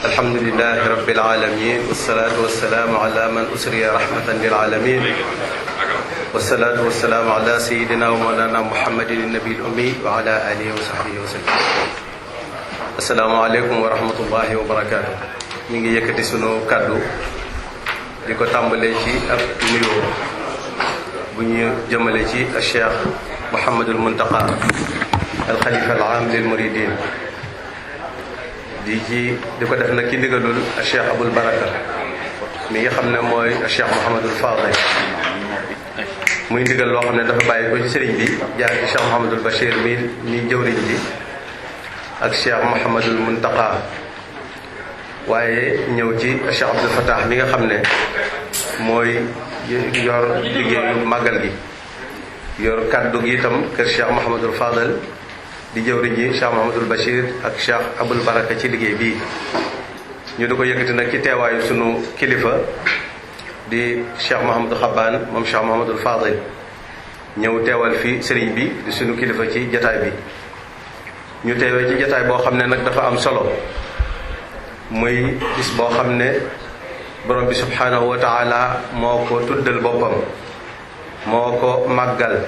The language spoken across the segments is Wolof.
alhamdulilahi rabbil alamin wasalaatu wasalaamu ala man usriya rahmatan lil alamin wasalaatu wasalaamu ala sayidina wa mawlana muhammadin nabil ummi wa ala alihi wa sahbihi wa sallam. asalaamaaleykum wa rahmatullahi wa barakaatu. ñu ngi yëkkati sunu kàddu di ko tàmbalee ci ab nuyoo bu ñu jëmale ci Cheikh Mouhamadul Muntaqa al xalifa al aam lil muridin di ko def nag ci ndigalul Cheikh Abul Baraka mi nga xam ne mooy Cheikh Mouhamadul Fadil, muy ndigal loo xam ne dafa bàyyi ko ci sëriñ bi jaar ci Cheikh Mouhamadul Bachir mi jëwriñ bi ak Cheikh Mouhamadul Muntaqa, waaye ñëw ci Cheikh Abdul Fattah mi nga xam ne mooy yor liggéeyu màggal gi, yor kàddu gi itam kër Cheikh Mouhamadul Fadil di jëwriñ ji Cheikh Mouhamadul Bachir ak Cheikh Abul Baraka ci liggéey bii. ñu di ko yëkkati nag ci teewaayu sunu kilifa di Cheikh Mouhamadou Xabbaan moom Cheikh Mouhamadul Fadil ñëw teewal fi sëriñ bi di sunu kilifa ci jataay bi. ñu teewee ci jataay boo xam ne nag dafa am solo, muy bis boo xam ne borom bi subhanahu wa taala moo ko tuddal boppam, moo ko màggal,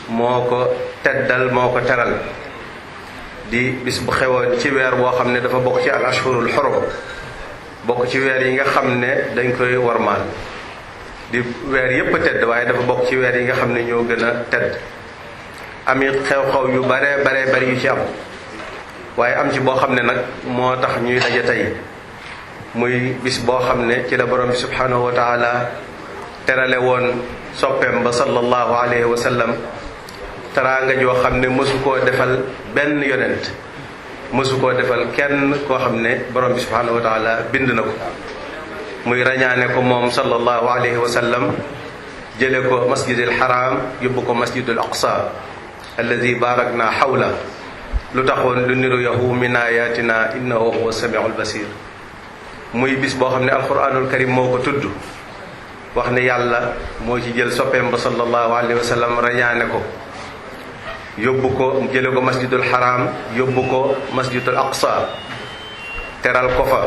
moo ko teddal, moo ko teral, di bis bu xewoon ci weer boo xam ne dafa bokk ci al ashhurul xurum, bokk ci weer yi nga xam ne dañ koy warmaal, di weer yépp a tedd waaye dafa bokk ci weer yi nga xam ne ñoo gën a tedd. ami xew-xew yu bare bari yu ci am, waaye am ci boo xam ne nag moo tax ñuy daje tey, muy bis boo xam ne ci la borom bi subhanahu wa taala terale woon soppeem ba sallallahu alayhi wa sallam teraanga joo xam ne mësu koo defal benn yonent, mësu koo defal kenn koo xam ne borom bi subhanahu wa taala bind na ko, muy rañaane ko moom sallallahu alayhi wa sallam, jële ko masjidil haram yóbbu ko masjidul aqsa alladi barakna hawla. lu taxoon lu niru yahu min ayatina innahu huwa samiul basir. muy bis boo xam ne alquranul karim moo ko tudd, wax ne yàlla moo ci jël soppeem ba sallallahu alayhi wa sallam rañaane ko, yóbbu ko jële ko masjidul haram yóbbu ko masjidul aqsa, teral ko fa.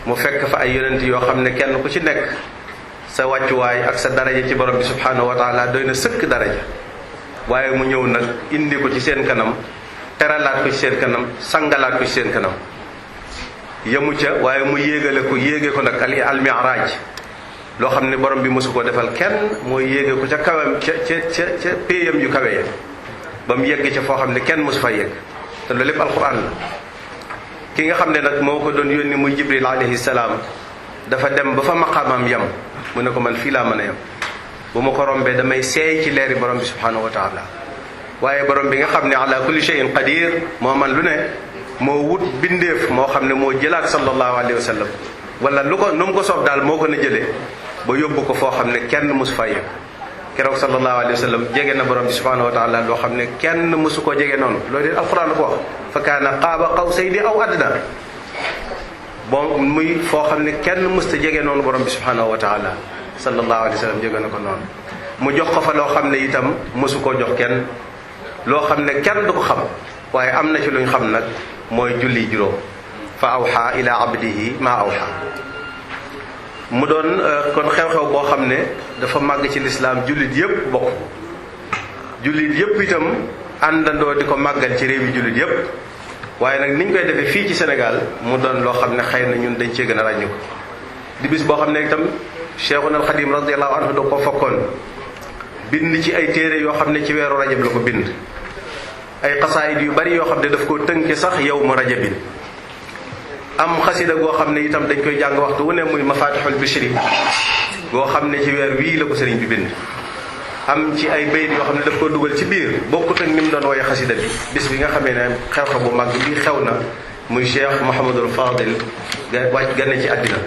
mu fekk fa ay yonent yoo xam ne kenn ku ci nekk sa wàccuwaay ak sa daraja ci borom bi subhanahu wa taala doy na sëkk daraja, waaye mu ñëw nag indi ko ci seen kanam, teralaat ko ci seen kanam, sangalaat ko ci seen kanam. yemu ca waaye mu yéege ko nag al mi'raj, loo xam ne borom bi mosu koo defal kenn, mooy yéege ko ca kawam ca péyam yu kawe ya ba mu yegg ca foo xam ne kenn mosu fa yegg, te loolu lépp alquran la. ki nga xam ne nag moo ko doon yónni muy jibril alayhi salaam, dafa dem ba fa maqaamam yam, mu ne ko man fii laa mën a yam, bu ma ko rombee damay seey ci leeri borom bi subhanahu wa taala. waaye borom bi nga xam ne ala kulli shay'in qadir, moo man lu ne, moo wut bindeef moo xam ne moo jëlaat sallallahu alayhi wa sallam, wala lu ko nu mu ko soob daal moo ko na jëlee ba yóbbu ko foo xam ne kenn mosu fa yegg. keroog sallallahu alayhi wa sallam jege na borom bi subhanahu wa taala loo xam ne kenn mosu koo jege noonu. loolu de alquran la ko wax, fa kaana qaaba qawsayni aw adna. bon muy foo xam ne kenn mësta jege noonu borom bi subhanahu wa taala, sallallahu alayhi wa sallam jege na ko noonu. mu jox ko fa loo xam ne itam mosu koo jox kenn, loo xam ne kenn du ko xam, waaye am na ci luñ xam nag, mooy julli juróom. fa awxa ila abdihi ma awxa. mu doon kon xew-xew boo xam ne dafa màgg ci lislaam, jullit yépp bokk, jullit yépp itam àndandoo di ko màggal ci réew yi jullit yépp. waaye nag niñ koy defee fii ci Sénégal mu doon loo xam ne xëy na ñun dañ cee gën a ràññu ko. di bis boo xam ne itam Cheikhuna al Xadim radiyallahu anhu da ko fokkoon bind ci ay téere yoo xam ne ci weeru rajab la ko bind, ay xasaayid yu bari yoo xam ne daf koo tënke sax yawmu rajabin. am xasida goo xam ne itam dañ koy jàng waxtu wu ne, muy mafatihul bishri, goo xam ne ci weer wii la ko sëriñ bi bind. am ci ay bayit yoo xam ne daf koo dugal ci biir, bokkut ak ni mu doon woye xasida bi. bis bi nga xamee ne xew-xew bu mag bi xew na, muy Cheikh Mouhamadul Fadil wàcc gane ci àddina,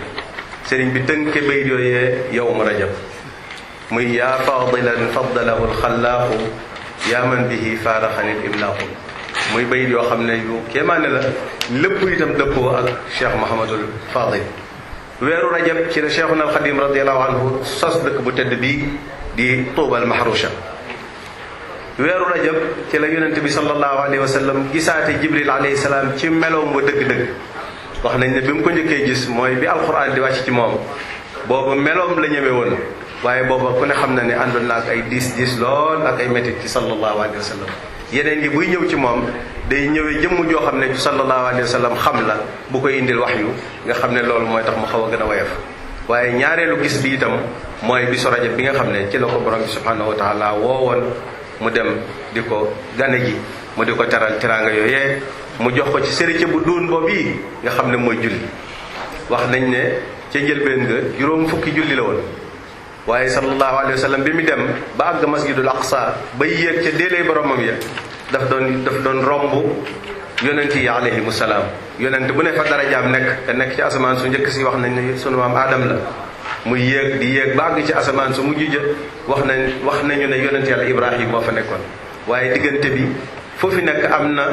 sëriñ bi tënke bayit yooyee yawmu rajab, muy yaa fadilan faddalahu alxalaaqu yaa man bihi faaraxanil imlaaqu. muy bayit yoo xam ne yu kéemaane la, lépp itam dëppoo ak Cheikh Mouhamadul Fadil. weeru rajab ci la Cheikhuna al Xadim radiyallahu anhu sos dëkk bu tedd bii di Tuubal Mahrusha. weeru rajab ci la yonente bi sallallahu alayhi wa sallam gisaate jibril alayhi salaam ci meloom wa dëgg-dëgg. wax nañ ne bi mu ko njëkkee gis mooy bi alxuraan di wàcc ci moom boobu meloom la ñëwee woon waaye booba ku ne xam na ne àndoon na ak ay diis lool ak ay métit ci sallallahu alayhi wa sallam. yeneen yi buy ñëw ci moom day ñëwee jëmm joo xam ne ci sallallahu alayhi wa sallam xam la bu koy indil waxyu nga xam ne loolu mooy tax mu xaw a gën a woyof. waaye ñaareelu gis bi itam mooy bisu rajab bi nga xam ne ci la ko borom bi subhanahu wa taala woowoon mu dem di ko gane ji mu di ko teral teraanga yooyee mu jox ko ci sërite bu duun boobu yi nga xam ne mooy julli. wax nañ ne ca njëlbeen nga juróom fukki julli la woon waaye sallallahu alayhi wa sallam bi mu dem ba àgg masjidul aqsa ba yéeg ca déelee boromam ya daf doon romb yonent yi alayhimu salaam. yonent bu ne fa darajaam nekk te nekk ci asamaan su njëkk si wax nañ ne sunu maam aadam la muy yéeg di yéeg ba àgg ci asamaan su mujj ja wax nañu ne yonent yàlla ibrahim moo fa nekkoon. waaye diggante bi foofu nekk am na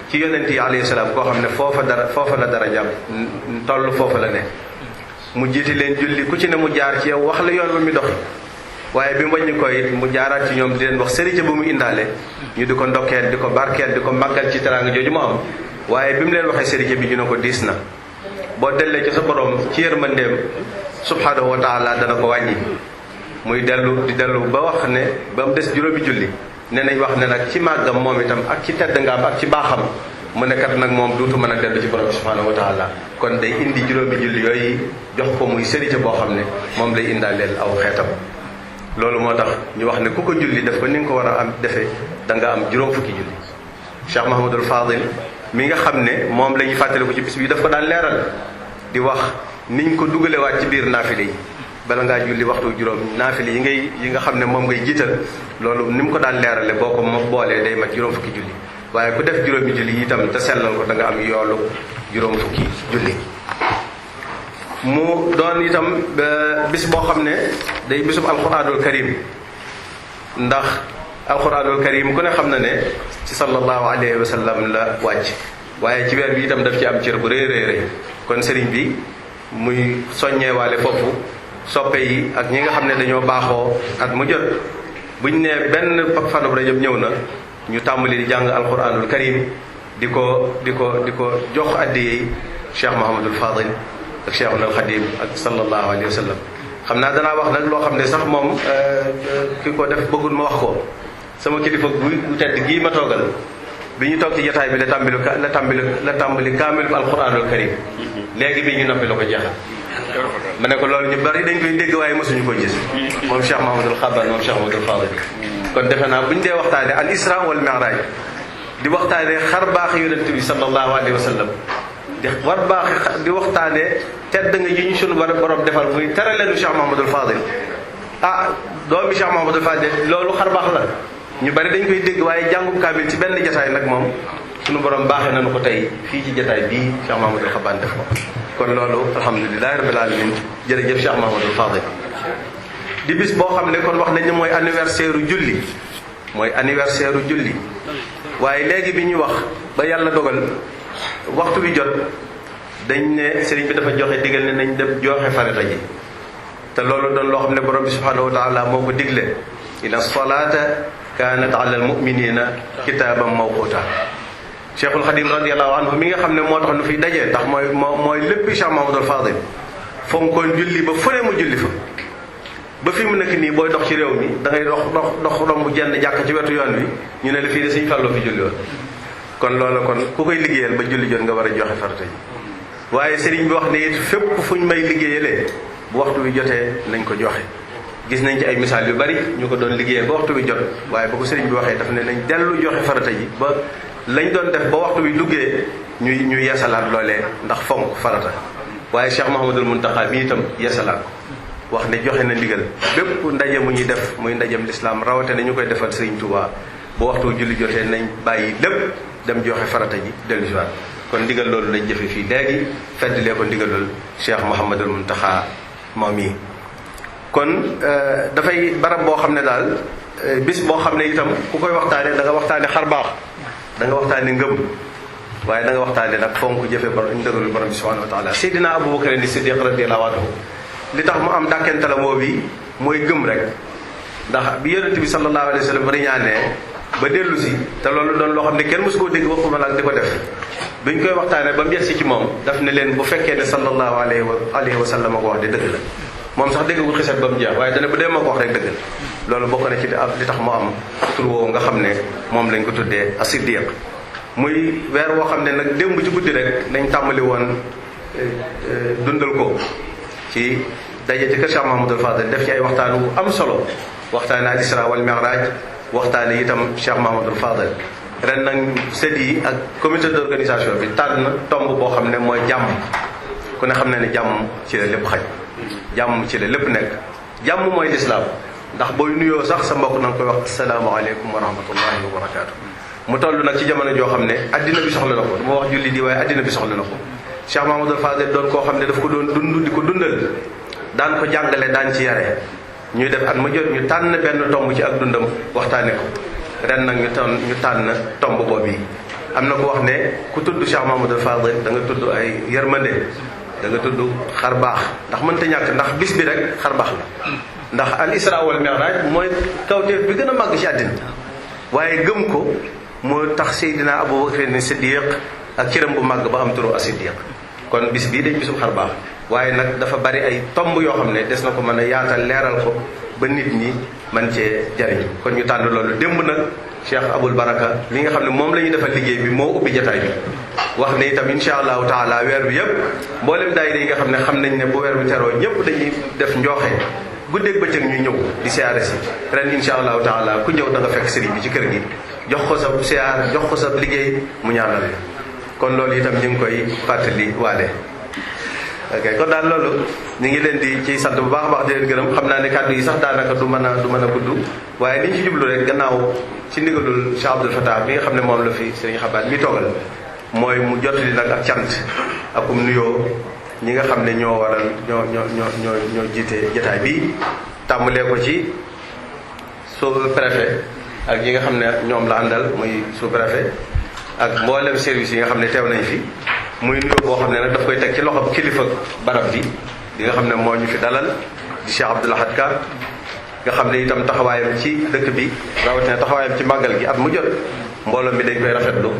ci yonent yi alayhi salaam koo xam ne foofa la darajaam toll foofa la ne mu jiiti leen julli ku ci ne mu jaar ci yow wax la yoon ba mu dox. waaye bi mu wàññi ko it mu jaaraat ci ñoom di leen wax sërite bu mu indaale ñu di ko ndokkeel di ko barkeel di ko màggal ci teraanga jooju mu am. waaye bi mu leen waxee sërite bi ñu ne ko diis na boo dellee ci sa borom ci yërmandeem subhanahu wa taala dana ko wàññi. muy dellu ba wax ne ba mu des juróomi julli ne nañ wax ne nag ci màggam moom itam ak ci tedd ngaam ak ci baaxam mu ne kat nag moom duutu mën a dellu ci borom subhanahu wa taala. kon day indi juróomi julli yooyu jox ko muy sërite boo xam ne moom lay indaaleel aw xeetam. loolu moo tax ñu wax ne ku ko julli def ko ni nga ko war a am defee da nga am juróom fukki julli. Cheikh Mahamadul Fadil mi nga xam ne moom la ñuy fàttaliku ci bis bi daf ko daan leeral di wax niñ ko dugalewaat ci biir naafile yi bala ngaa julli waxtu juróom naafile yi nga xam ne moom ngay jiital loolu ni mu ko daan leerale boo ko boolee day mat juróom fukki julli. waaye ku def juróomi julli itam te sellal ko da nga am yoolu juróom fukki julli. mu doon itam bis boo xam ne day bisub alquranul karim ndax alquranul karim ku ne xam na ne ci sallallahu alayhi wa sallam la wàcc waaye ci weer bi itam daf ci am cër bu rëy rëy kon sëriñ bi muy soññeewaale foofu soppe yi ak ñi nga xam ne dañoo baaxoo at mu jot buñ ne benn fanub rajab ñëw na ñu tàmbali di jàng alquranul karim di ko jox addiyeey Cheikh Mouhamadul Fadil ak Cheikhul Khadim ak sallallahu alayhi wa sallam. xam naa danaa wax nag loo xam ne sax moom ki ko def bëggul ma wax ko sama kilifa bu tedd gii ma toogal bi ñu toog ci jotaay bi la tàmbali kaamil alquranul karim léegi bi ñu noppi la ko jeexal. ma ne ko loolu ñu bari dañ koy dégg waaye mosuñu ko gis moom Cheikh Mahamadul Xaban moom Cheikh Mahamadul Fadil. kon defe naa bu ñu dee waxtaane al isra wal mi'raj di waxtaane xar baax yonent bi sallallahu alayhi wa sallam di waxtaane tedd nga yi ñu sunu borom defal muy teraleenu Cheikh Mahamadul Fadil doomi Cheikh Mahamadul Fadil loolu xar baax la ñu bari dañ koy dégg waaye jàngum kaamil ci benn jataay nag moom sunu borom baaxee nañu ko tey fii ci jataay bii Cheikh Mahamadul Xaban def ko. kon loolu alhamdulilahi rabbil alamin jërëjëf Cheikh Mahamadul Fadil. di bis boo xam ne kon wax nañ ne mooy anniversaire julli waaye léegi bi ñuy wax ba yàlla dogal waxtu bi jot dañ ne sëriñ bi dafa joxe digal ne nañ dem joxe farata ji te loolu doon loo xam ne borom bi subhanahu wa taala moo ko digle inna salata kanat ala almuminina kitaban mawquta. Cheikhul Khadim radiallahu anhu mi nga xam ne moo tax nu fiy dajee ndax mooy lépp Cheikh Mahamadul Fadil fonkoon julli ba fu ne mu julli fa ba fi mu nekk nii booy dox ci réew mi da ngay dox romb jenn jàkk ci wetu yoon wi ñu ne la fii de Sëriñ Fallu fi julli woon. kon loolu kon ku koy liggéeyal ba julli jot nga war a joxe farata ji waaye sëriñ bi wax ne it fépp fu ñu may liggéeyalee bu waxtu bi jotee nañ ko joxe. gis nañ ci ay misaal yu bari ñu ko doon liggéeyee ba waxtu bi jot waaye ba ko sëriñ bi waxee daf ne nañ dellu joxe farata ji ba lañ doon def ba waxtu bi duggee ñu yeesalaat loolee ndax fonk farata. waaye Cheikh Mouhamadul Mountakha mi itam yeesalaat ko wax ne joxe na ndigal bépp ndaje mu ñuy def muy ndajem lislaam rawate na ñu koy defal Sëriñ Tuubaa ba waxtu julli jotee nañ bàyyi lépp dem joxe farata ji dellu si waat kon ndigal loolu lañ jëfe fii léegi feddilee ko ndigalul Cheikh Mouhamadul Mountakha moom yi. kon dafay barab boo xam ne daal bis boo xam ne itam ku koy waxtaane da nga waxtaane xar baax da nga waxtaane ngëm waaye da nga waxtaane nag fonk jëfe ndigalul borom bi subhanahu wa taala. Seydina Abubakar ni Siddiq radiyallahu anhu li tax mu am dàkkentala moo bi mooy gëm rek ndax bi yonent bi sallallahu alayhi wa sallam riñaanee ba dellu si te loolu doon loo xam ne kenn mosu koo dégg waxuma la ak di ko def biñ koy waxtaanee ba mu yegsi ci moom daf ne leen bu fekkee ne sallallahu alayhi wa sallam ko wax de dëgg la moom sax déggagul xisat ba mu jeex waaye dana bu dee ma ko wax rek dëgg la loolu bokk na ci li tax mu am tur woowu nga xam ne moom lañ ko tuddee as-Siddiq muy weer woo xam ne nag démb ci guddi rek dañ tàmbali woon dundal ko ci daje ci kër Cheikh Mouhamadoul Fadel def ci ay waxtaan wu am solo waxtaane al Isra wal Mi'raj waxtaane itam Cheikh Mouhamadoul Fadel ren nag sët yi ak comité d'organisation bi tànn tomb boo xam ne mooy jàmm ku ne xam ne ne jàmm ci la lépp xaj jàmm ci la lépp nekk jàmm mooy lislaam ndax booy nuyoo sax sa mbokk na nga koy wax asalaamaaleykum wa rahmatullahi wa barakaatu. mu toll nag ci jamono joo xam ne addina bi soxla na ko dama wax julli di waaye addina bi soxla na ko Cheikh Mouhamadoul Fadel doon koo xam ne daf ko doon dund di ko dundal daan ko jàngale daan ci yare ñuy def at ma jot ñu tànn benn tomb ci ak dundam waxtaane ko ren nag ñu tànn tomb boobu yi am na ko wax ne ku tudd Cheikh Mouhamadoul Fadel da nga tudd ay yërmande da nga tudd xar baax ndax mënta ñàkk ndax bis bi rek xar baax la ndax al Isra wal Mi'raj mooy kawteef bi gën a màgg ci àddina waaye gëm ko moo tax Seydina Abu Bakr ne Siddiq ak cëram bu màgg ba am turu as-Siddiq kon bis bii dañ bisu xar baax waaye nag dafa bari ay tomb yoo xam ne des na ko mën a yaatal leeral ko ba nit ñi man cee jariñ kon ñu tànn loolu démb nag Cheikh Aboul Baraka li nga xam ne moom la ñuy defal liggéey bi moo ubbi jataay bi wax ne itam insha allahu taala weer bi yëpp mboolem daayira yi nga xam ne xam nañ ne bu weer bi teroo ñëpp dañuy def njooxe guddeeg bëccëg ñu ñëw di siyaare si ren insha allahu taala ku ñëw da nga fekk sëriñ bi ci kër gi jox ko sa siyaar jox ko sa liggéey mu ñaanal la kon loolu itam ñu ngi koy fàttali waale ok kon daal loolu ñu ngi leen di ci sant bu baax a baax di leen gërëm xam naa ne kàddu yi sax daanaka du mën a gudd waaye li ñu ci jublu rek gannaaw ci ndigalul Cheikh Abdoul Fattah bi nga xam ne moom la fi sëriñ Xabaat mi toogal mooy mu jottali nag ak cant akum nuyoo ñi nga xam ne ñoo waral ñoo jiite jotaay bi tàmbalee ko ci sous-préfet ak ñi nga xam ne ñoom la àndal muy sous-préfet ak mboolem service yi nga xam ne teew nañ fi muy nuyoo boo xam ne nag daf koy teg ci loxob kilifa barab bi di nga xam ne moo ñu fi dalal di Cheikh Abdoul Ahad Ka nga xam ne itam taxawaayam ci dëkk bi rawatina taxawaayam ci màggal gi at mu jot mbooloo mi dañ koy rafetlu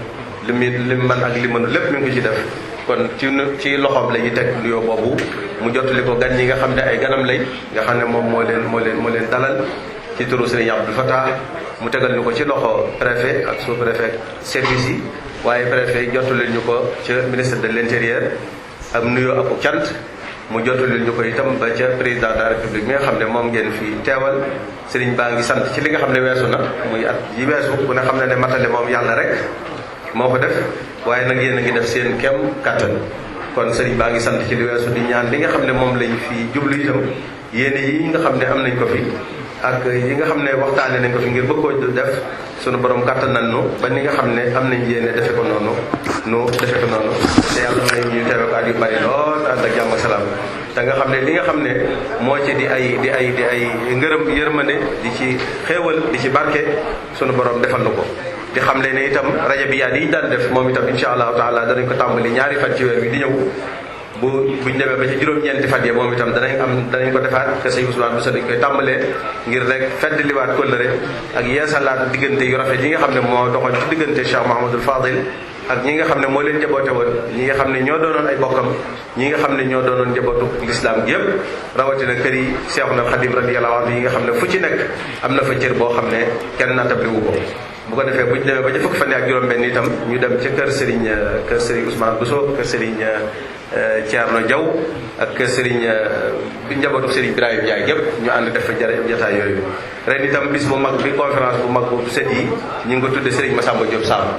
li man ak li mënu lépp mi ngi ko ci def kon ci loxoom la ñuy teg nuyoo boobu mu jottali ko gan ñi nga xam ne ay ganam lay nga xam ne moom moo leen dalal ci turu Serigne Abdoul Fattah mu tegal ñu ko ci loxo préfet ak sous-préfet service yi waaye préfet jottali ñu ko ca ministre de l'intérieur am nuyoo ak cant mu jottali ñu ko itam ba ca président de la république mi nga xam ne moom ngeen fi teewal Serigne baa ngi sant ci li nga xam ne weesu na muy at yi weesu ku ne xam ne matale moom yàlla rek moo ko def waaye nag yéen a ngi def seen kem kàttan kon Serigne baa ngi sant ci li weesu di ñaan li nga xam ne moom lañ fi jublu itam yéene yi nga xam ne am nañ ko fi ak yi nga xam ne waxtaane nañ ko fi ngir bëgg koo def sunu borom kàttan nañ nu ba ni nga xam ne am nañ yéene defe ko noonu te yàlla may ñu teewe ko at yu bari lool ànd ak jàmm ak salaam te nga xam ne li nga xam ne moo ci di ay ngërëm yërmande di ci xéewal di ci barke sunu borom defal na ko di xam le ne itam rajo bi yi ñu daan def moom itam insha allahu taala danañ ko tàmbali ñaari fan ci weer bi di ñëw buñ demee ba ci juróom-ñeenti fan yi moom itam danañ ko defaat que sëñ Ousmane Bousso dañ koy tàmbalee ngir rek feddliwaat kóllëre ak yeesalaat diggante yu rafet yi nga xam ne moo doxoon ci diggante Cheikh Mouhamadoul Fadil ak ñi nga xam ne moo leen njaboote woon ñi nga xam ne ñoo doonoon ay bokkam ñi nga xam ne ñoo doonoon njabootu l'islam gi yëpp rawatina kër yi Cheikhul Khadim radiyallahu anhu yi nga xam ne fu ci nekk am na fa cër boo xam ne kenn nattabliwu ko bu ko defee bu ñu demee ba ca fukki fan ak juróom-benn itam ñu dem ca kër Serigne Ousmane Bousso kër Serigne Thierno Diaw ak kër Serigne njabootu Serigne Ibrahima Ndiaye gépp ñu ànd def fa jataay yooyu ren itam bis bu mag bi conférence bu mag bu sët yi ñu ngi ko tudde Serigne Massamba Diop Samb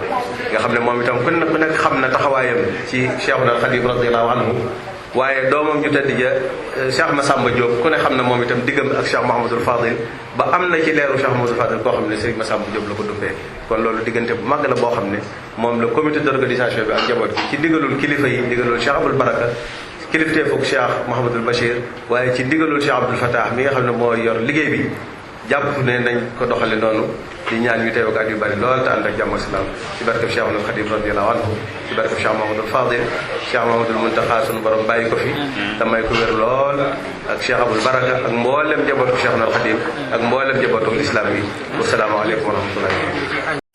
nga xam ne moom itam ku nekk xam na taxawaayam ci Cheikhul Khadim radiyallahu anhu waaye doomam ju tedd ja Cheikh Massamba Diop ku ne xam ne moom itam diggam ak Cheikh Mouhamadoul Fadil ba am na ci leeru Cheikh Mouhamadoul Fadil koo xam ne Serigne Massamba Diop la ko duppee kon loolu diggante bu mag la boo xam ne moom la comité d'organisation bi ak njaboot gi ci ndigalul kilifa yi ndigalul Cheikh Aboul Baraka kilifteefug Cheikh Mouhamadoul Bachir waaye ci ndigalul Cheikh Abdoul Fattah mi nga xam ne moo yor liggéey bi jàpp ne nañ ko doxale noonu di ñaan ñu teew ak at yu bari lool te ànd ak jàmm ak salaam ci barkeb Cheikh Ahmadul Khadim radiyallahu anhu ci barkeb Cheikh Mahamadul Fadil Cheikh Mahamadul Muntaxa sunu borom bàyyi ko fi te may ko wér lool ak Cheikh Abul Baraka ak mboolem njabootu Cheikh Ahmadul Khadim ak mboolem njabootu islam yi wassalaamu aleykum wa rahmatullahi